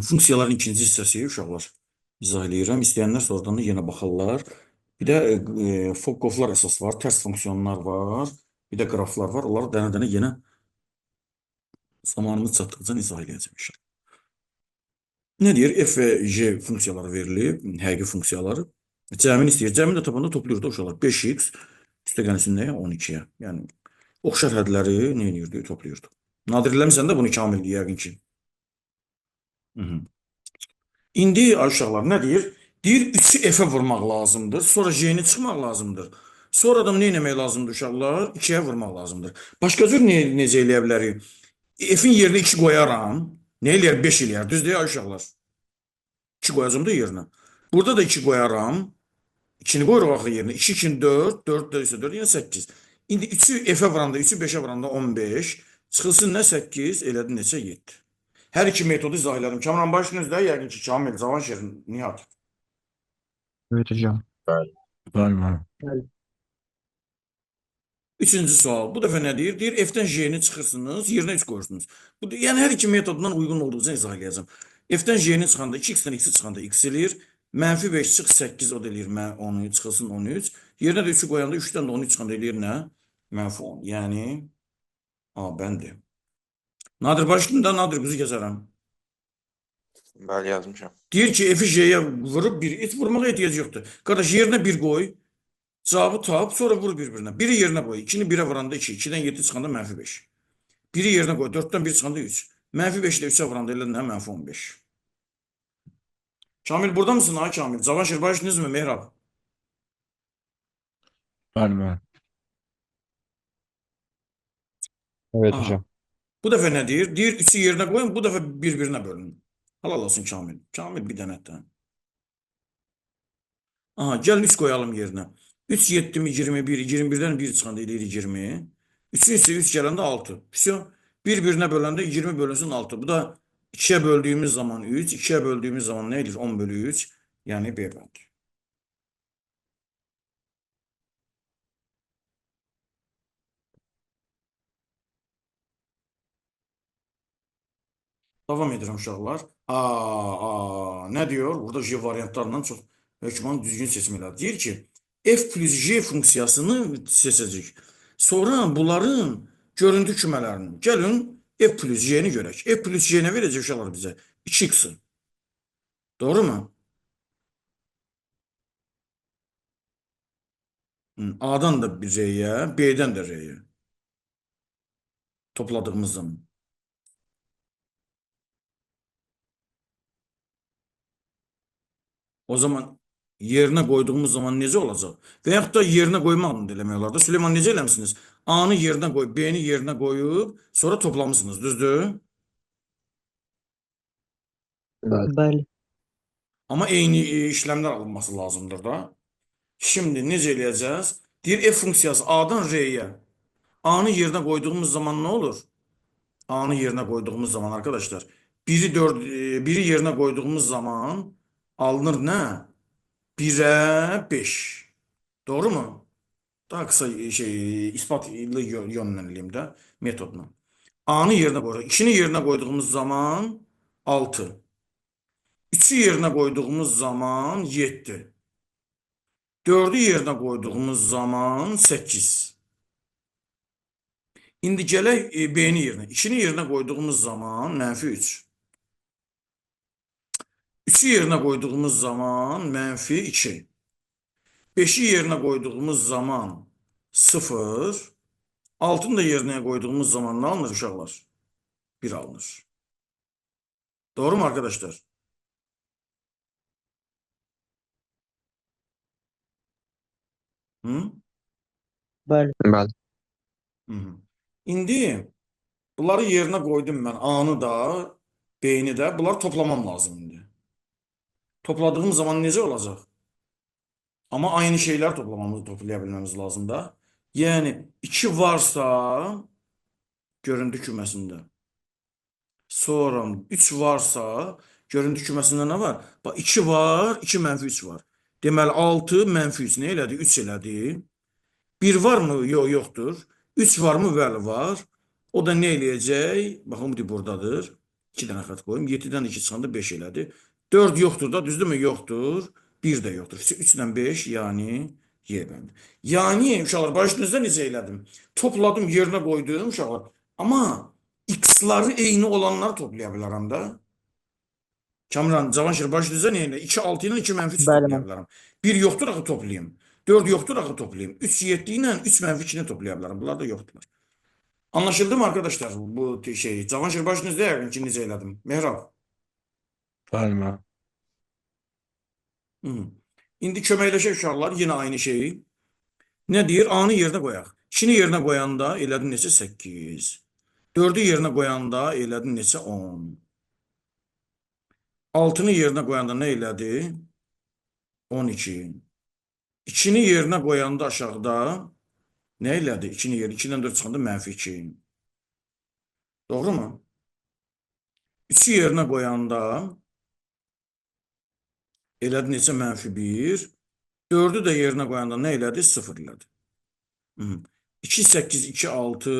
Funksiyaların ikinci hissəsi uşaqlar izah eləyirəm. İstəyənlər sonradan da yenə baxarlar. Bir də Foucault'lar əsas var, tərs funksiyonlar var, bir də qraflar var. Onları dənə-dənə yenə zamanımız çatdıqca izah eləyəcəm inşallah. Nə deyir? F və G funksiyaları verilib, həqiqi funksiyaları. Cəmini istəyir. Cəmini də tapanda toplayır da uşaqlar. 5x üstə gəlsin nəyə? 12-yə. Yəni oxşar hədləri nə edirdi? Toplayırdı. Nadir eləmisən də bunu Kamil yəqin ki. Hı -hı. İndi uşaqlar nə deyir? Deyir 3-ü F-ə vurmaq lazımdır. Sonra G-ni çıxmaq lazımdır. Sonra da nə eləmək lazımdır uşaqlar? 2-yə vurmaq lazımdır. Başqa cür necə eləyə bilərik? F-in yerinə 2 qoyaram. Nə eləyər? 5 eləyər. Düz deyil uşaqlar? 2 qoyacağım da yerinə. Burada da 2 qoyaram. 2-ni qoyuruq axı yerinə. 2, 2, 4, 4 də isə 4, yəni 8. İndi 3-ü F-ə vuranda, 3-ü 5-ə vuranda 15. Çıxılsın nə 8, elədi neçə? 7. Hər iki metodu izah elədim. Kamran başınız da yəqin ki, Kamil, Cavanşir, Nihat. Evet hocam. Bəli. Bəli, bəli. Bəli. Üçüncü sual. Bu dəfə nə deyir? Deyir, F-dən G-ni çıxırsınız, yerinə 3 qoyursunuz. Bu, yəni hər iki metoddan uyğun olduqca izah eləyəcəm. F-dən G-ni çıxanda 2x-dən x-i çıxanda x eləyir. Mənfi 5 çıx 8, o da eləyir 13, çıxılsın 13. Yerinə də 3-ü qoyanda 3-dən də 13 çıxanda eləyir nə? Mənfi 10. Yəni A bəndi. Nadir başında Nadir quzu gəzərəm. Bəli, yazmışam. Deyir ki, F-i G-yə vurub bir, heç vurmağa ehtiyac yoxdur. Qardaş, yerinə 1 qoy, cavabı tap, sonra vur bir-birinə. Biri yerinə qoy, 2-ni 1-ə vuranda 2, 2-dən 7 çıxanda mənfi 5. Biri yerinə qoy, 4-dən 1 çıxanda 3. Mənfi 5 ilə 3-ə vuranda elə nə? Mənfi 15. Kamil, burada mısın ha Kamil? Cavanşir, başınız mı Mehrab? Bəli, bəli. Evet Aha. hocam. Bu dəfə nə deyir? Deyir 3-ü yerinə qoyun, bu dəfə bir-birinə bölün. Halal olsun Kamil. Kamil bir dənə də. Aha, gəlin 3 qoyalım yerinə. 3 7 mi 21, 21-dən 1 çıxanda eləyir 20. 3-ün üstə 3 gələndə 6. Vəsə. Bir-birinə böləndə 20 bölünsün 6. Bu da 2-yə böldüyümüz zaman 3, 2-yə böldüyümüz zaman nə eləyir? 10 bölü 3. Yəni B bəndi. Davam edirəm uşaqlar. Nə diyor? Burada G variantlarından çox hökmən düzgün seçmələr. Deyir ki, F plus G funksiyasını seçəcək. Sonra bunların görüntü kümələrini. Gəlin F plus G-ni görək. F plus G nə verəcək uşaqlar bizə? 2x-i. Doğru mu? A-dan da bir R-yə, B-dən də R-yə. Topladığımız zaman. O zaman yerinə qoyduğumuz zaman necə olacaq? Və yaxud da yerinə qoymaqla da eləmək olar da. Süleyman necə eləmisiniz? A-nı yerinə qoy, B-ni yerinə qoyub, sonra toplamışsınız, düzdür? Bəli. Bəli. Amma eyni işləmlər alınması lazımdır da. Şimdi necə eləyəcəyiz? Deyir F funksiyası A-dan R-yə. A-nı yerinə qoyduğumuz zaman nə olur? A-nı yerinə qoyduğumuz zaman arkadaşlar, biri 4, biri yerinə qoyduğumuz zaman alınır nə? 1-ə 5. Doğru mu? Daha kısa isbatlı yönlə eləyim də metodla. A-nı yerinə qoyuruq. 2-ni yerinə qoyduğumuz zaman 6. 3-ü yerinə qoyduğumuz zaman 7. 4-ü yerinə qoyduğumuz zaman 8. İndi gələk B-ni yerinə. 2-ni yerinə qoyduğumuz zaman mənfi 3. 3-ü yerinə qoyduğumuz zaman mənfi 2. 5-i yerinə qoyduğumuz zaman 0. 6-nı da yerinə qoyduğumuz zaman nə alınır uşaqlar? 1 alınır. Doğru mu arkadaşlar? Hı? Bəli. Bəli. Hı -hı. İndi bunları yerinə qoydum mən. A-nı da, B-ni də. Bunları toplamam lazım indi. Topladığım zaman necə olacaq? Amma aynı şeylər toplaya bilməmiz lazım da. Yəni 2 varsa görüntü küməsində. Sonra 3 varsa görüntü küməsində nə var? Bax 2 var, 2 mənfi 3 var. Deməli 6 mənfi 3 nə elədi? 3 elədi. 1 var mı? Yox, yoxdur. 3 var mı? Bəli, var. O da nə eləyəcək? Baxın, bu buradadır. 2 dənə xətt qoyum. 7-dən 2 çıxanda 5 elədi. 4 yoxdur da, düzdürmü? Yoxdur. 1 də yoxdur. 3 ilə 5, yəni Y bəndi. Yəni uşaqlar, başınızda necə elədim? Topladım, yerinə qoydum uşaqlar. Amma x-ları eyni olanları toplaya bilərəm də. Kamran, Cavanşir, başınızda nə elə? 2, 6 ilə 2 mənfi 3 Bəli, toplaya bilərəm. 1 yoxdur axı toplayayım. 4 yoxdur axı toplayayım. 3, 7 ilə 3 mənfi 2-ni toplaya bilərəm. Bunlar da yoxdurlar. Anlaşıldı mı arkadaşlar bu şey? Cavanşir başınızda yəqin ki necə elədim? Mehrab. Bəli müəllim. Hı. İndi köməkləşək uşaqlar yenə aynı şeyi. Nə deyir? A-nı yerinə qoyaq. 2-ni yerinə qoyanda elədi neçə? 8. 4-ü yerinə qoyanda elədi neçə? 10. 6-nı yerinə qoyanda nə elədi? 12. 2-ni yerinə qoyanda aşağıda nə elədi? 2-ni yerinə 2-dən 4 çıxanda mənfi 2. Doğru mu? 3-ü yerinə qoyanda elədi neçə? Mənfi 1. 4-ü də yerinə qoyanda nə elədi? 0 elədi. Hı. 2, 8, 2, 6.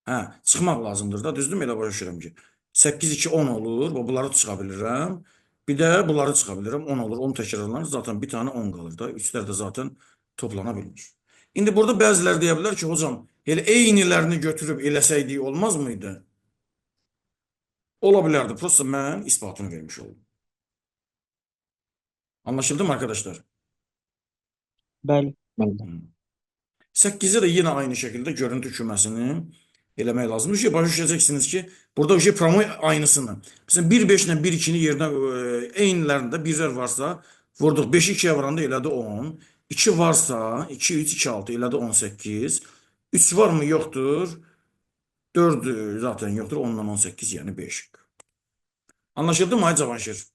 Hə, çıxmaq lazımdır da, düzdürmü? Elə başa düşürəm ki. 8, 2, 10 olur. Bunları çıxa bilirəm. Bir də bunları çıxa bilirəm. 10 olur. 10 təkrarlanır. Zaten bir tane 10 qalır da. 3-lər də zaten toplana bilmir. İndi burada bəziləri deyə bilər ki, hocam, elə eynilərini götürüb eləsəydik olmaz mıydı? Ola bilərdi. Prosta mən isbatını vermiş oldum. Anlaşıldı mı arkadaşlar? Bəli. Bəli. 8'e de yine aynı şekilde görüntü küməsini eləmək lazımdır ki, başa düşəcəksiniz ki, burada bir şey promoy aynısını. Məsələn, 1 5 ilə 1 2-ni yerinə eynilərində birlər varsa, vurduq 5-i 2-yə vuranda elədi 10. 2 varsa 2 3 2 6 elədi 18. 3 var mı? Yoxdur. 4 zaten yoxdur. 10-dan 18 yəni 5. Anlaşıldı mı ay Cavanşir?